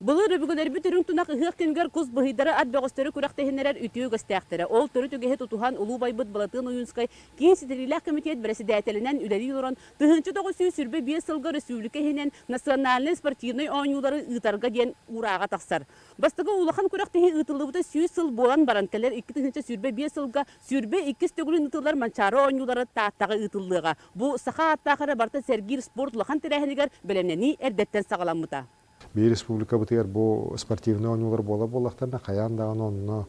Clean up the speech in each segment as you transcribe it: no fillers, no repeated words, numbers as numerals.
Былыр өбүгэлэрбит үрүҥ тунах ыһыах кэмигэр кус быһыйдары ат бөҕөстөрү күрэхтэһиннэрэр үтүө үгэстээхтэрэ. Ол төрүт үгэһи тутуһан улуу убайбыт Былатыан Ойуунскай Киин ситэриилээх кэмитиэт бэрэссэдээтэлинэн үлэлии олорон, 1925 сылга өрөспүүбүлүкэ иһинэн национальнай спортивнай оонньуулары ыытарга диэн уурааҕа тахсар. Бастакы улахан күрэхтэһии ыытыллыбыта 100 сыл буолан баран, кэлэр 2025 сылга 22 төгүлүн ыытыллар Манчаары оонньуулара Тааттаҕа ыытыллыаҕа. Бу саха ааттаах эрэ барыта сэргиир спорт улахан тэрээһинигэр бэлэмнэнии эрдэттэн саҕаламмыта. Биир республикабытыгар бу спортивнай оонньуулар буола буоллахтарына, хайаан даҕаны онно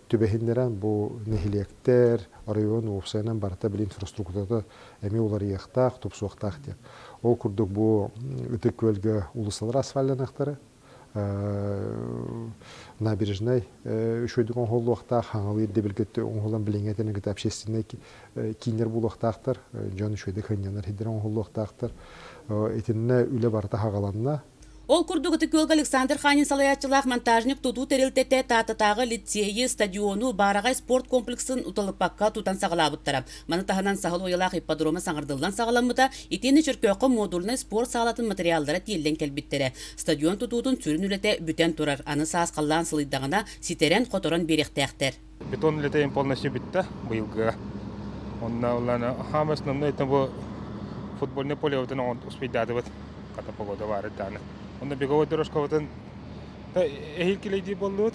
түбэһиннэрэн бу нэһилиэктэр, оройуон уопсайынан барыта били инфраструктурата эмиэ уларыйыахтаах, тупсуохтаах диэн. Ол курдук бу Ытык Күөлгэ уулуссалар асфальтаныахтара, набережнай үчүгэйдик оҥоһуллуохтаах, хаҥалыы ирдэбилгэ оҥоһуллан билиҥҥи этэрин кытта общественнай кииннэр буолуохтаахтар, дьон үчүгэйдик сынньанар сирдэр оҥоһуллуохтаахтар. Итиннэ үлэ барыта хаҕаланна. Ол курдук Ытык Күөлгэ Александр Ханин салайааччылаах монтажник тутуу тэрилтэтэ Тааттатааҕы лицейи, стадиону, баараҕай спорт комплексын уталыппакка тутан саҕалаабыттара. Маны таһынан Саһыл уйалаах ипподрома саҥардыллан саҕаламмыта, итиэннэ Чөркөөххө модульнай спорт саалатын материаллара тиэллэн кэлбиттэрэ. Стадион тутуутун сүрүн үлэтэ бүтэн турар, аны саас халлаан сылыйдаҕына ситэрэн-хоторон биэриэхтээхтэр. Бетон үлэтэ полностью бүттэ быйылгыга. Онно ыллаана хаама основной это бу футбольный полебытын успейдаатыбыт. Хата погода баар дааны. Онно беговой дорожкабытын эһиил килейдии буоллубут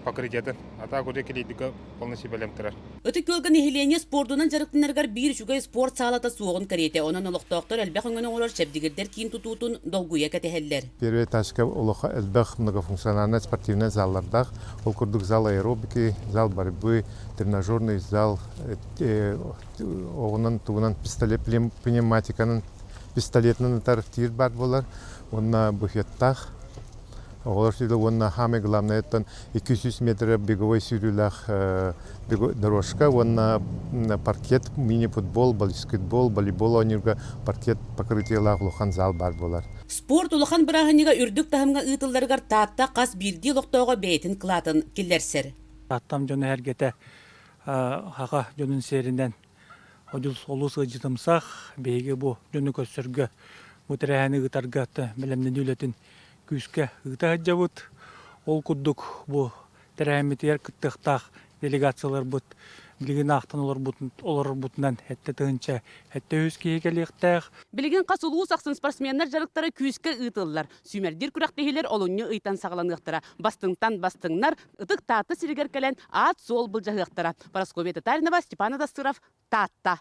покрытиетын. А так уже килейдигэ полностью бэлэм турар. Ытык Күөлгэ нэһилиэнньэ спордунан дьарыктанарыгар биир үчүгэй спорт саалата суоҕун кэриэтэ, онон олохтоохтор элбэх өҥөнү оҥорор чэбдигирдэр киин тутуутун долгуйа кэтэһэллэр. Первый этажка олохо элбэх многофункциональнай спортивнай заллардаах. Ол курдук зал аэробики, зал борьбы, тренажерный зал, оҕунан тугунан пистолет пневматиканан пистолетынан ытар тиир баар буолар уонна буфеттаах. Оҕолор сүрү уонна самое главное оттон 200 метр беговой сүүрүүлээх дорожка уонна паркет мини-футбол, баскетбол, волейбол оонньуурга паркет покрытиелаах улахан зал баар буолар. Спорт улахан бырааһынньыга үрдүк таһымҥа ыытылларыгар Таатта хас биирдии олохтооҕо бэйэтин кылаатын киллэрсэр. Тааттам дьоно-сэргэтэ саха дьонун сиэринэн олус ыалдьытымсах, биһиги бу дьону көрсөргө, бу тэрээһини ыытарга бэлэмнэнии үлэтин күүскэ ыыта сылдьабыт. Ол курдук бу тэрээһиммитигэр кыттыахтаах делегацияларбыт билигин аахтан олорорбутунан сэттэ тыһыынча 700 киһи кэлиэхтээх. Билигин хас улуус ахсын спортсменнар дьарыктара күүскэ ыытыллар. Сүүмэрдиир күрэхтэһиилэр олунньу ыйтан саҕаланыахтара. Бастыҥтан бастыҥнар Ытык Таатта сиригэр кэлэн аат-суол былдьаһыахтара. Парасковья Татаринова, Степан Адастыров, Таатта.